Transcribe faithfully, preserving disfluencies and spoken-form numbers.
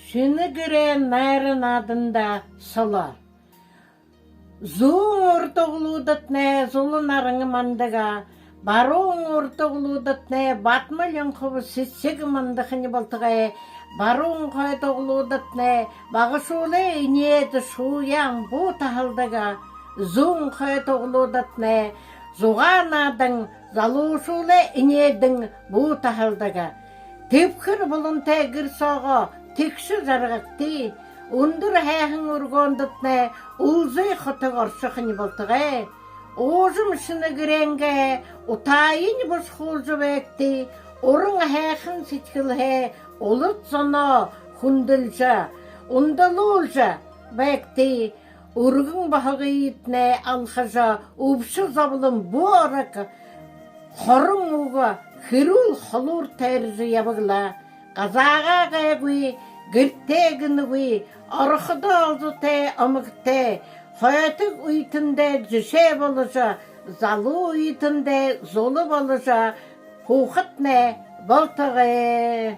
Шэнэ гэрэй найра нааданда соло. Зүүн урда углуудатнай зула наран мандаг, баруун урда углуудатнай бадма лёнхоб сэсэг мандахань болтогой. Баруун хойто углуудатнай багашуулай энеэдэ шууяан буу таһалдаг, зүүн хойто углуудатнай зугаа наадан залуушуулай энеэдэн буу таһалдаг. Тэбхэр булантай гэр соогоо тэгшэ жаргагты. Үндэр һайхан үргөөндэтнай үлзы хотог оршохонь болтогой. Уужам шэнэ гэрэйнгээ утаань бушхуулжа байгты. Уран һайхан сэдьхэлһээ улад зоноо хүндэлжэ, ундалуулжа байгты. Үргэн бохогыетнай алхажа, үбшэ зоболон бү орог хорон уга хэрүүл холуур тойрожо ябаг лэ. Газаагаа гайгүй, гэртээ гэнэгүй, орходоо олзотой, омогтой, хойтог үетэндээ жэшээ боложо, залуу үетэндээ зула боложо, һуухатнай болтогой.